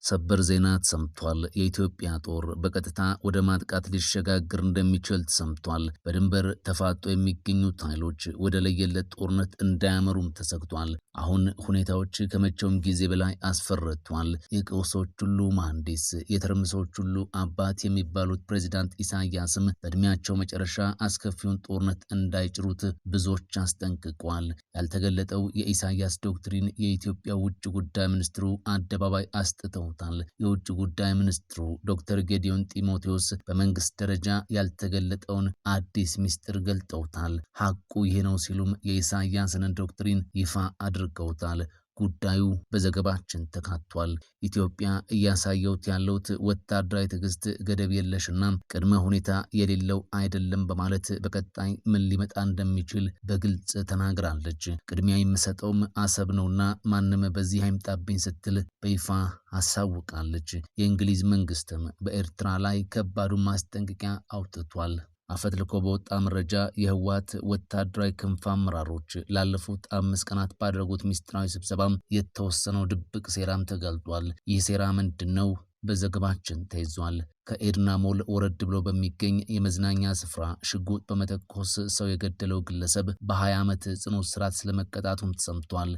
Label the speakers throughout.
Speaker 1: ሰበር ዜና ተሰምቷል። የኢትዮጵያ ጦር በቀጥታ ወደ ማጥቃት ሊሸጋገር እንደሚችል ተሰምቷል። በድንበር ተፋጦ የሚገኙት ኃይሎች ወደ ለየለት ጦርነት እንዳያመሩም ተሰግቷል። አሁን ሁኔታዎች ከመቼውም ጊዜ በላይ አስፈርቷል። የቀውሶች ሁሉ መሐንዲስ፣ የትርምሶች ሁሉ አባት የሚባሉት ፕሬዚዳንት ኢሳያስም በእድሜያቸው መጨረሻ አስከፊውን ጦርነት እንዳይጭሩት ብዙዎች አስጠንቅቋል። ያልተገለጠው የኢሳያስ ዶክትሪን የኢትዮጵያ ውጭ ጉዳይ ሚኒስትሩ አደባባይ አስጥተው የውጭ ጉዳይ ሚኒስትሩ ዶክተር ጌዲዮን ጢሞቴዎስ በመንግስት ደረጃ ያልተገለጠውን አዲስ ሚስጥር ገልጠውታል። ሐቁ ይሄ ነው ሲሉም የኢሳያስን ዶክትሪን ይፋ አድርገውታል። ጉዳዩ በዘገባችን ተካቷል። ኢትዮጵያ እያሳየውት ያለውት ወታደራዊ ትዕግስት ገደብ የለሽና ቅድመ ሁኔታ የሌለው አይደለም በማለት በቀጣይ ምን ሊመጣ እንደሚችል በግልጽ ተናግራለች። ቅድሚያ የምሰጠውም አሰብ ነውና ማንም በዚህ አይምጣብኝ ስትል በይፋ አሳውቃለች። የእንግሊዝ መንግስትም በኤርትራ ላይ ከባዱን ማስጠንቀቂያ አውጥቷል። አፈትልኮ በወጣ መረጃ የህወሓት ወታደራዊ ክንፍ አመራሮች ላለፉት 5 ቀናት ባደረጉት ሚስጥራዊ ስብሰባ የተወሰነው ድብቅ ሴራም ተጋልጧል። ይህ ሴራ ምንድን ነው? በዘገባችን ተይዟል። ከኤድና ሞል ወረድ ብሎ በሚገኝ የመዝናኛ ስፍራ ሽጉጥ በመተኮስ ሰው የገደለው ግለሰብ በ20 ዓመት ጽኑ እስራት ስለመቀጣቱም ተሰምቷል።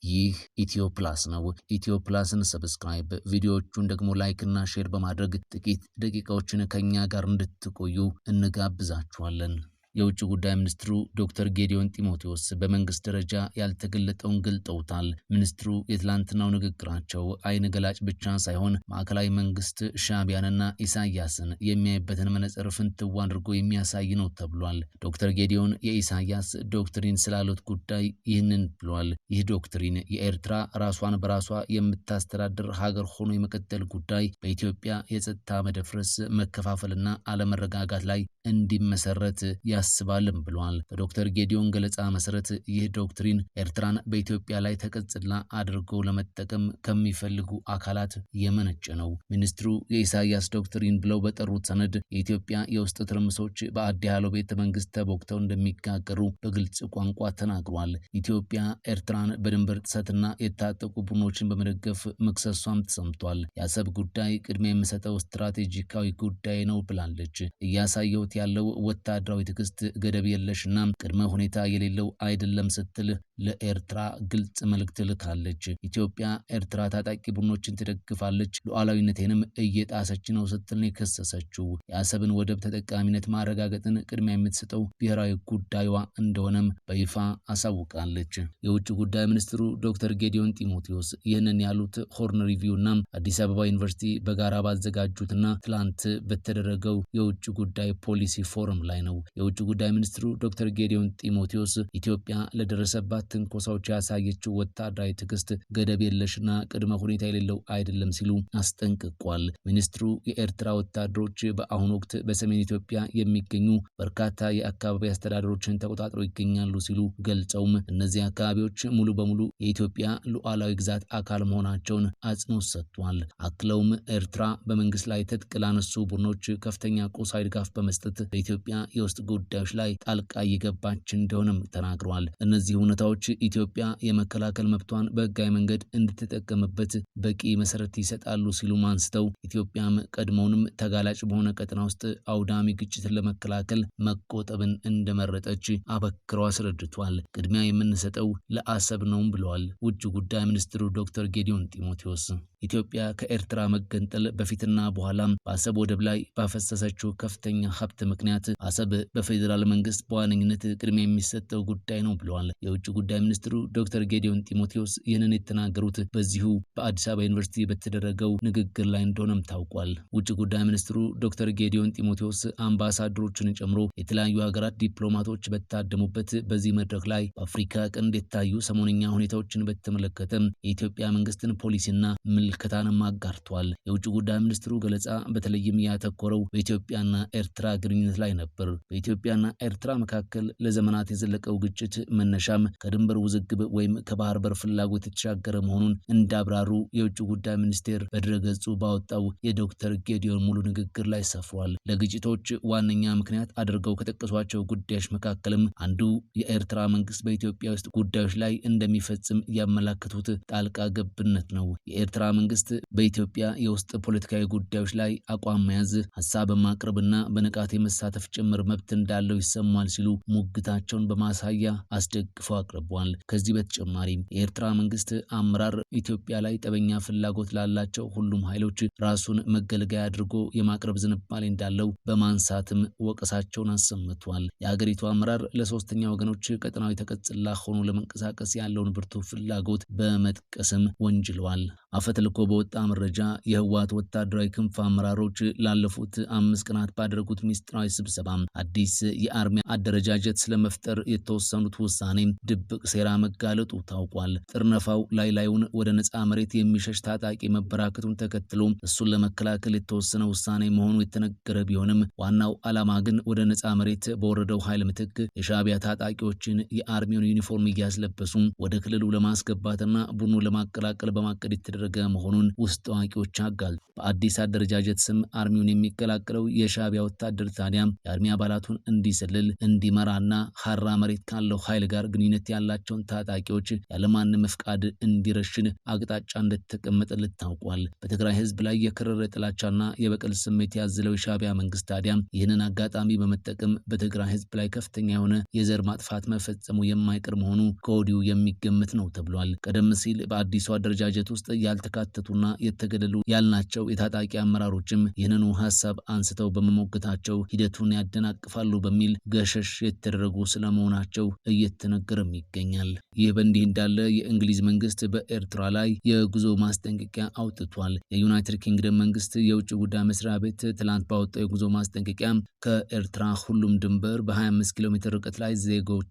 Speaker 1: ይህ ኢትዮ ፕላስ ነው። ኢትዮ ፕላስን subscribe፣ ቪዲዮዎቹን ደግሞ like እና share በማድረግ ጥቂት ደቂቃዎችን ከኛ ጋር እንድትቆዩ እንጋብዛችኋለን። የውጭ ጉዳይ ሚኒስትሩ ዶክተር ጌዲዮን ጢሞቴዎስ በመንግስት ደረጃ ያልተገለጠውን ገልጠውታል። ሚኒስትሩ የትላንትናው ንግግራቸው አይን ገላጭ ብቻ ሳይሆን ማዕከላዊ መንግስት ሻዕቢያንና ኢሳያስን የሚያይበትን መነጽር ፍንትው አድርጎ የሚያሳይ ነው ተብሏል። ዶክተር ጌዲዮን የኢሳያስ ዶክትሪን ስላሉት ጉዳይ ይህንን ብሏል። ይህ ዶክትሪን የኤርትራ ራሷን በራሷ የምታስተዳድር ሀገር ሆኖ የመቀጠል ጉዳይ በኢትዮጵያ የጸጥታ መደፍረስ፣ መከፋፈልና አለመረጋጋት ላይ እንዲመሰረት ያስባልም ብሏል። በዶክተር ጌዲዮን ገለጻ መሰረት ይህ ዶክትሪን ኤርትራን በኢትዮጵያ ላይ ተቀጽላ አድርጎ ለመጠቀም ከሚፈልጉ አካላት የመነጨ ነው። ሚኒስትሩ የኢሳያስ ዶክትሪን ብለው በጠሩት ሰነድ የኢትዮጵያ የውስጥ ትርምሶች በአዲ ሃሎ ቤተ መንግስት ተቦክተው እንደሚጋገሩ በግልጽ ቋንቋ ተናግሯል። ኢትዮጵያ ኤርትራን በድንበር ጥሰትና የታጠቁ ቡድኖችን በመደገፍ መክሰሷም ተሰምቷል። የአሰብ ጉዳይ ቅድሚያ የምሰጠው ስትራቴጂካዊ ጉዳይ ነው ብላለች። እያሳየሁት ያለው ወታደራዊ ትዕግስት ገደብ የለሽና ቅድመ ሁኔታ የሌለው አይደለም ስትል ለኤርትራ ግልጽ መልእክት ልካለች። ኢትዮጵያ ኤርትራ ታጣቂ ቡድኖችን ትደግፋለች፣ ሉዓላዊነቴንም እየጣሰች ነው ስትል ነው የከሰሰችው። የአሰብን ወደብ ተጠቃሚነት ማረጋገጥን ቅድሚያ የምትሰጠው ብሔራዊ ጉዳዩዋ እንደሆነም በይፋ አሳውቃለች። የውጭ ጉዳይ ሚኒስትሩ ዶክተር ጌዲዮን ጢሞቴዎስ ይህንን ያሉት ሆርን ሪቪው እና አዲስ አበባ ዩኒቨርሲቲ በጋራ ባዘጋጁትና ትላንት በተደረገው የውጭ ጉዳይ ፖሊሲ ፎረም ላይ ነው። የውጭ ጉዳይ ሚኒስትሩ ዶክተር ጌዲዮን ጢሞቴዎስ ኢትዮጵያ ለደረሰባት ትንኮሳዎች ያሳየችው ወታደራዊ ትዕግስት ገደብ የለሽና ቅድመ ሁኔታ የሌለው አይደለም ሲሉ አስጠንቅቋል። ሚኒስትሩ የኤርትራ ወታደሮች በአሁኑ ወቅት በሰሜን ኢትዮጵያ የሚገኙ በርካታ የአካባቢ አስተዳደሮችን ተቆጣጥረው ይገኛሉ ሲሉ ገልጸውም እነዚህ አካባቢዎች ሙሉ በሙሉ የኢትዮጵያ ሉዓላዊ ግዛት አካል መሆናቸውን አጽንኦት ሰጥቷል። አክለውም ኤርትራ በመንግስት ላይ ትጥቅ ላነሱ ቡድኖች ከፍተኛ ቁሳዊ ድጋፍ በመስጠት በኢትዮጵያ የውስጥ ጉዳዮች ላይ ጣልቃ እየገባች እንደሆነም ተናግረዋል። እነዚህ እውነታዎች ኢትዮጵያ የመከላከል መብቷን በሕጋዊ መንገድ እንድትጠቀምበት በቂ መሰረት ይሰጣሉ ሲሉም አንስተው ኢትዮጵያም ቀድሞውንም ተጋላጭ በሆነ ቀጠና ውስጥ አውዳሚ ግጭትን ለመከላከል መቆጠብን እንደመረጠች አበክረው አስረድቷል። ቅድሚያ የምንሰጠው ለአሰብ ነውም ብለዋል ውጭ ጉዳይ ሚኒስትሩ ዶክተር ጌዲዮን ጢሞቴዎስ። ኢትዮጵያ ከኤርትራ መገንጠል በፊትና በኋላም በአሰብ ወደብ ላይ ባፈሰሰችው ከፍተኛ ሀብት ምክንያት አሰብ በፌዴራል መንግስት በዋነኝነት ቅድሚያ የሚሰጠው ጉዳይ ነው ብለዋል። የውጭ ጉዳይ ሚኒስትሩ ዶክተር ጌዲዮን ጢሞቴዎስ ይህንን የተናገሩት በዚሁ በአዲስ አበባ ዩኒቨርሲቲ በተደረገው ንግግር ላይ እንደሆነም ታውቋል። ውጭ ጉዳይ ሚኒስትሩ ዶክተር ጌዲዮን ጢሞቴዎስ አምባሳደሮችን ጨምሮ የተለያዩ ሀገራት ዲፕሎማቶች በታደሙበት በዚህ መድረክ ላይ በአፍሪካ ቀንድ የታዩ ሰሞነኛ ሁኔታዎችን በተመለከተ የኢትዮጵያ መንግስትን ፖሊሲና ምልከታንም አጋርቷል። የውጭ ጉዳይ ሚኒስትሩ ገለጻ በተለይም ያተኮረው በኢትዮጵያና ኤርትራ ግንኙነት ላይ ነበር። በኢትዮጵያና ኤርትራ መካከል ለዘመናት የዘለቀው ግጭት መነሻም ከድንበር ውዝግብ ወይም ከባህር በር ፍላጎት የተሻገረ መሆኑን እንዳብራሩ የውጭ ጉዳይ ሚኒስቴር በድረገጹ ባወጣው የዶክተር ጌዲዮን ሙሉ ንግግር ላይ ሰፍሯል። ለግጭቶች ዋነኛ ምክንያት አድርገው ከጠቀሷቸው ጉዳዮች መካከልም አንዱ የኤርትራ መንግስት በኢትዮጵያ ውስጥ ጉዳዮች ላይ እንደሚፈጽም ያመላከቱት ጣልቃ ገብነት ነው። የኤርትራ መንግስት በኢትዮጵያ የውስጥ ፖለቲካዊ ጉዳዮች ላይ አቋም መያዝ፣ ሀሳብ ማቅረብና በንቃት የመሳተፍ ጭምር መብት እንዳለው ይሰማል ሲሉ ሙግታቸውን በማሳያ አስደግፈው አቅርበዋል። ከዚህ በተጨማሪም የኤርትራ መንግስት አመራር ኢትዮጵያ ላይ ጠበኛ ፍላጎት ላላቸው ሁሉም ኃይሎች ራሱን መገልገያ አድርጎ የማቅረብ ዝንባሌ እንዳለው በማንሳትም ወቀሳቸውን አሰምቷል። የሀገሪቱ አመራር ለሶስተኛ ወገኖች ቀጠናዊ ተቀጽላ ሆኖ ለመንቀሳቀስ ያለውን ብርቱ ፍላጎት በመጥቀስም ወንጅለዋል። አፈትልኮ በወጣ መረጃ የህወሓት ወታደራዊ ክንፍ አመራሮች ላለፉት 5 ቀናት ባደረጉት ሚስጥራዊ ስብሰባ አዲስ የአርሚ አደረጃጀት ስለመፍጠር የተወሰኑት ውሳኔ ድብቅ ሴራ መጋለጡ ታውቋል። ጥርነፋው ላይ ላዩን ወደ ነፃ መሬት የሚሸሽ ታጣቂ መበራከቱን ተከትሎ እሱን ለመከላከል የተወሰነ ውሳኔ መሆኑ የተነገረ ቢሆንም ዋናው ዓላማ ግን ወደ ነፃ መሬት በወረደው ኃይል ምትክ የሻዕቢያ ታጣቂዎችን የአርሚውን ዩኒፎርም እያስለበሱ ወደ ክልሉ ለማስገባትና ቡድኑ ለማቀላቀል በማቀድ የተደረገ መሆኑን ውስጥ አዋቂዎች አጋልጠዋል። በአዲስ አደረጃጀት ስም አርሚውን የሚቀላቀለው የሻዕቢያ ወታደር ታዲያ የአርሚ አባላቱን እንዲሰልል፣ እንዲመራና ሀራ መሬት ካለው ኃይል ጋር ግንኙነት ያላቸውን ታጣቂዎች ያለማንም ፍቃድ እንዲረሽን አቅጣጫ እንደተቀመጠለት ታውቋል። በትግራይ ህዝብ ላይ የከረረ ጥላቻና የበቀል ስሜት ያዘለው የሻዕቢያ መንግስት ታዲያ ይህንን አጋጣሚ በመጠቀም በትግራይ ህዝብ ላይ ከፍተኛ የሆነ የዘር ማጥፋት መፈጸሙ የማይቀር መሆኑ ከወዲሁ የሚገመት ነው ተብሏል። ቀደም ሲል በአዲሱ አደረጃጀት ውስጥ ያልተካተቱና የተገለሉ ያልናቸው የታጣቂ አመራሮችም ይህንኑ ሀሳብ አንስተው በመሞገታቸው ሂደቱን ያደናቅፋሉ በሚል ገሸሽ የተደረጉ ስለመሆናቸው እየተነገረም ይገኛል። ይህ በእንዲህ እንዳለ የእንግሊዝ መንግስት በኤርትራ ላይ የጉዞ ማስጠንቀቂያ አውጥቷል። የዩናይትድ ኪንግደም መንግስት የውጭ ጉዳይ መስሪያ ቤት ትላንት ባወጣው የጉዞ ማስጠንቀቂያ ከኤርትራ ሁሉም ድንበር በ25 ኪሎ ሜትር ርቀት ላይ ዜጎቹ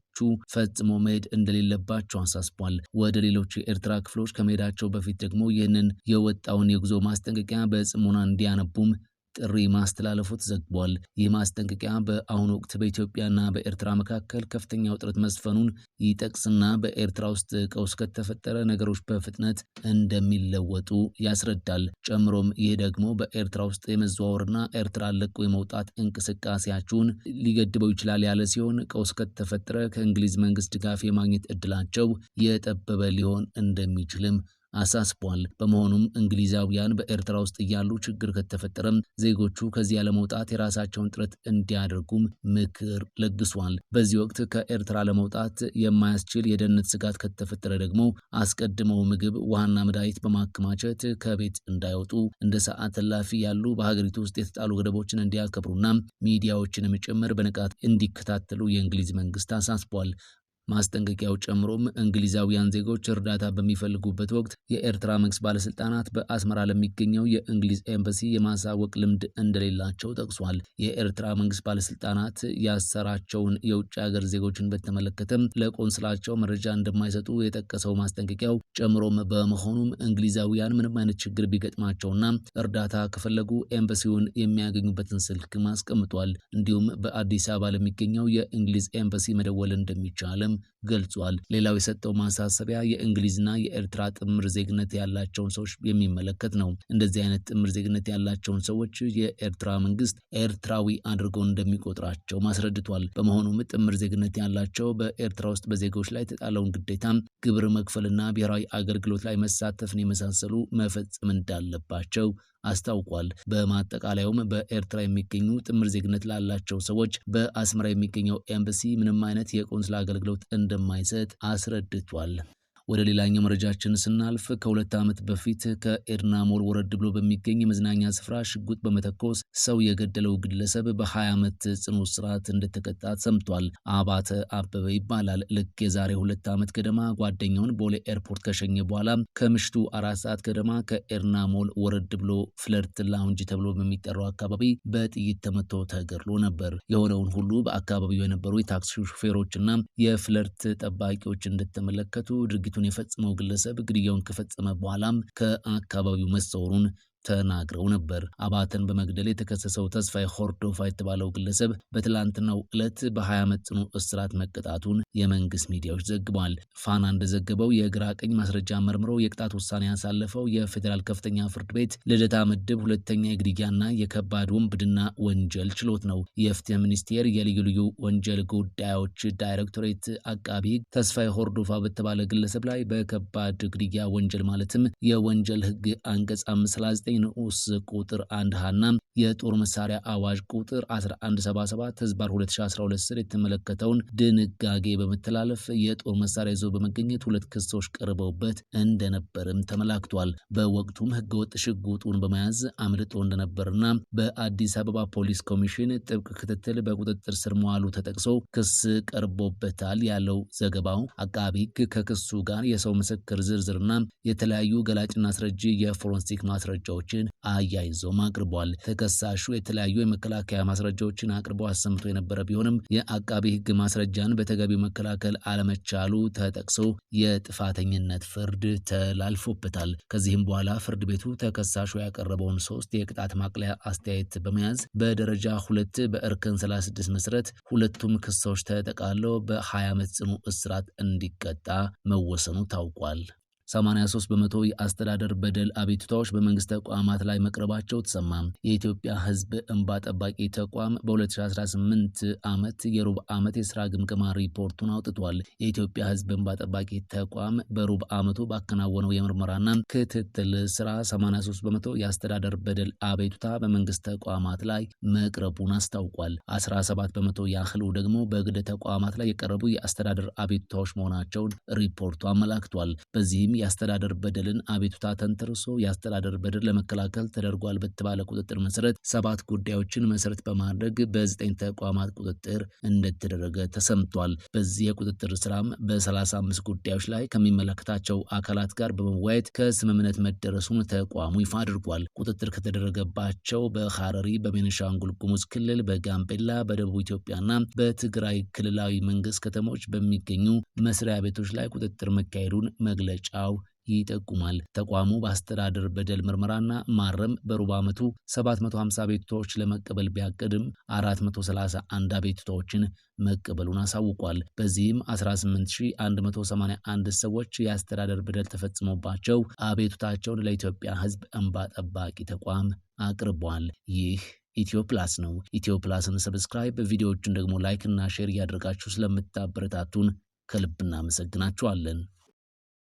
Speaker 1: ፈጽሞ መሄድ እንደሌለባቸው አሳስቧል። ወደ ሌሎች የኤርትራ ክፍሎች ከመሄዳቸው በፊት ደግሞ ይህንን የወጣውን የጉዞ ማስጠንቀቂያ በጽሞና እንዲያነቡም ጥሪ ማስተላለፉ ተዘግቧል። ይህ ማስጠንቀቂያ በአሁኑ ወቅት በኢትዮጵያና በኤርትራ መካከል ከፍተኛ ውጥረት መስፈኑን ይጠቅስና በኤርትራ ውስጥ ቀውስ ከተፈጠረ ነገሮች በፍጥነት እንደሚለወጡ ያስረዳል። ጨምሮም ይህ ደግሞ በኤርትራ ውስጥ የመዘዋወርና ኤርትራ ለቆ የመውጣት እንቅስቃሴያችሁን ሊገድበው ይችላል ያለ ሲሆን ቀውስ ከተፈጠረ ከእንግሊዝ መንግስት ድጋፍ የማግኘት እድላቸው የጠበበ ሊሆን እንደሚችልም አሳስቧል። በመሆኑም እንግሊዛውያን በኤርትራ ውስጥ እያሉ ችግር ከተፈጠረም ዜጎቹ ከዚያ ለመውጣት የራሳቸውን ጥረት እንዲያደርጉም ምክር ለግሷል። በዚህ ወቅት ከኤርትራ ለመውጣት የማያስችል የደህንነት ስጋት ከተፈጠረ ደግሞ አስቀድመው ምግብ፣ ውሃና መድኃኒት በማከማቸት ከቤት እንዳይወጡ፣ እንደ ሰዓት እላፊ ያሉ በሀገሪቱ ውስጥ የተጣሉ ገደቦችን እንዲያከብሩና ሚዲያዎችንም ጭምር በንቃት እንዲከታተሉ የእንግሊዝ መንግስት አሳስቧል። ማስጠንቀቂያው ጨምሮም እንግሊዛውያን ዜጎች እርዳታ በሚፈልጉበት ወቅት የኤርትራ መንግስት ባለስልጣናት በአስመራ ለሚገኘው የእንግሊዝ ኤምባሲ የማሳወቅ ልምድ እንደሌላቸው ጠቅሷል። የኤርትራ መንግስት ባለስልጣናት ያሰራቸውን የውጭ ሀገር ዜጎችን በተመለከተም ለቆንስላቸው መረጃ እንደማይሰጡ የጠቀሰው ማስጠንቀቂያው ጨምሮም በመሆኑም እንግሊዛውያን ምንም አይነት ችግር ቢገጥማቸውና እርዳታ ከፈለጉ ኤምባሲውን የሚያገኙበትን ስልክ አስቀምጧል። እንዲሁም በአዲስ አበባ ለሚገኘው የእንግሊዝ ኤምባሲ መደወል እንደሚቻልም ገልጿል። ሌላው የሰጠው ማሳሰቢያ የእንግሊዝና የኤርትራ ጥምር ዜግነት ያላቸውን ሰዎች የሚመለከት ነው። እንደዚህ አይነት ጥምር ዜግነት ያላቸውን ሰዎች የኤርትራ መንግስት ኤርትራዊ አድርጎ እንደሚቆጥራቸው አስረድቷል። በመሆኑም ጥምር ዜግነት ያላቸው በኤርትራ ውስጥ በዜጎች ላይ የተጣለውን ግዴታ ግብር መክፈልና ብሔራዊ አገልግሎት ላይ መሳተፍን የመሳሰሉ መፈጸም እንዳለባቸው አስታውቋል። በማጠቃለያውም በኤርትራ የሚገኙ ጥምር ዜግነት ላላቸው ሰዎች በአስመራ የሚገኘው ኤምባሲ ምንም አይነት የቆንስላ አገልግሎት እንደማይሰጥ አስረድቷል። ወደ ሌላኛው መረጃችን ስናልፍ ከ2 ዓመት በፊት ከኤድና ሞል ወረድ ብሎ በሚገኝ የመዝናኛ ስፍራ ሽጉጥ በመተኮስ ሰው የገደለው ግለሰብ በ20 ዓመት ጽኑ እስራት እንደተቀጣ ሰምቷል። አባተ አበበ ይባላል። ልክ የዛሬ 2 ዓመት ገደማ ጓደኛውን ቦሌ ኤርፖርት ከሸኘ በኋላ ከምሽቱ 4 ሰዓት ገደማ ከኤድና ሞል ወረድ ብሎ ፍለርት ላውንጅ ተብሎ በሚጠራው አካባቢ በጥይት ተመቶ ተገድሎ ነበር። የሆነውን ሁሉ በአካባቢው የነበሩ የታክሲ ሹፌሮችና የፍለርት ጠባቂዎች እንደተመለከቱ ድርጊቱን የፈጸመው ግለሰብ ግድያውን ከፈጸመ በኋላም ከአካባቢው መሰወሩን ተናግረው ነበር። አባተን በመግደል የተከሰሰው ተስፋዬ ሆርዶፋ የተባለው ግለሰብ በትላንትናው ዕለት በ20 ዓመት ጽኑ እስራት መቀጣቱን የመንግስት ሚዲያዎች ዘግበዋል። ፋና እንደዘገበው የግራ ቀኝ ማስረጃ መርምሮ የቅጣት ውሳኔ ያሳለፈው የፌዴራል ከፍተኛ ፍርድ ቤት ልደታ ምድብ ሁለተኛ የግድያና የከባድ ውንብድና ወንጀል ችሎት ነው። የፍትህ ሚኒስቴር የልዩ ልዩ ወንጀል ጉዳዮች ዳይሬክቶሬት አቃቢ ሕግ ተስፋዬ ሆርዶፋ በተባለ ግለሰብ ላይ በከባድ ግድያ ወንጀል ማለትም የወንጀል ሕግ አንቀጽ 539 ንዑስ ቁጥር 1 ሀና የጦር መሳሪያ አዋጅ ቁጥር 1177 ህዝባር 2012 ስር የተመለከተውን ድንጋጌ በመተላለፍ የጦር መሳሪያ ይዞ በመገኘት 2 ክሶች ቀርበውበት እንደነበርም ተመላክቷል። በወቅቱም ህገወጥ ሽጉጡን በመያዝ አምልጦ እንደነበርና በአዲስ አበባ ፖሊስ ኮሚሽን ጥብቅ ክትትል በቁጥጥር ስር መዋሉ ተጠቅሶ ክስ ቀርቦበታል ያለው ዘገባው፣ አቃቢ ሕግ ከክሱ ጋር የሰው ምስክር ዝርዝርና የተለያዩ ገላጭና አስረጂ የፎረንሲክ ማስረጃዎችን አያይዞም አቅርቧል። ተከሳሹ የተለያዩ የመከላከያ ማስረጃዎችን አቅርቦ አሰምቶ የነበረ ቢሆንም የአቃቢ ሕግ ማስረጃን በተገቢው መከላከል አለመቻሉ ተጠቅሶ የጥፋተኝነት ፍርድ ተላልፎበታል። ከዚህም በኋላ ፍርድ ቤቱ ተከሳሹ ያቀረበውን 3 የቅጣት ማቅለያ አስተያየት በመያዝ በደረጃ 2 በእርከን 36 መሰረት ሁለቱም ክሶች ተጠቃለው በ20 ዓመት ጽኑ እስራት እንዲቀጣ መወሰኑ ታውቋል። 83% የአስተዳደር በደል አቤቱታዎች በመንግስት ተቋማት ላይ መቅረባቸው ተሰማ። የኢትዮጵያ ሕዝብ እንባ ጠባቂ ተቋም በ2018 ዓመት የሩብ ዓመት የስራ ግምገማ ሪፖርቱን አውጥቷል። የኢትዮጵያ ሕዝብ እንባ ጠባቂ ተቋም በሩብ ዓመቱ ባከናወነው የምርመራና ክትትል ስራ 83% የአስተዳደር በደል አቤቱታ በመንግስት ተቋማት ላይ መቅረቡን አስታውቋል። 17% ያህሉ ደግሞ በግል ተቋማት ላይ የቀረቡ የአስተዳደር አቤቱታዎች መሆናቸውን ሪፖርቱ አመላክቷል። በዚህም የአስተዳደር በደልን አቤቱታ ተንተርሶ የአስተዳደር በደል ለመከላከል ተደርጓል በተባለ ቁጥጥር መሰረት 7 ጉዳዮችን መሰረት በማድረግ በ9 ተቋማት ቁጥጥር እንደተደረገ ተሰምቷል። በዚህ የቁጥጥር ስራም በ35 ጉዳዮች ላይ ከሚመለከታቸው አካላት ጋር በመወያየት ከስምምነት መደረሱን ተቋሙ ይፋ አድርጓል። ቁጥጥር ከተደረገባቸው በሐረሪ፣ በቤኒሻንጉል ጉሙዝ ክልል፣ በጋምቤላ፣ በደቡብ ኢትዮጵያና በትግራይ ክልላዊ መንግስት ከተሞች በሚገኙ መስሪያ ቤቶች ላይ ቁጥጥር መካሄዱን መግለጫው ይጠቁማል። ተቋሙ በአስተዳደር በደል ምርመራና ማረም በሩብ ዓመቱ 750 አቤቱታዎች ለመቀበል ቢያቅድም 431 አቤቱታዎችን መቀበሉን አሳውቋል። በዚህም 18181 ሰዎች የአስተዳደር በደል ተፈጽሞባቸው አቤቱታቸውን ለኢትዮጵያ ሕዝብ እንባ ጠባቂ ተቋም አቅርቧል። ይህ ኢትዮ ፕላስ ነው። ኢትዮ ፕላስን subscribe፣ ቪዲዮዎችን ደግሞ like እና share እያደረጋችሁ ስለምታበረታቱን ከልብ እናመሰግናችኋለን።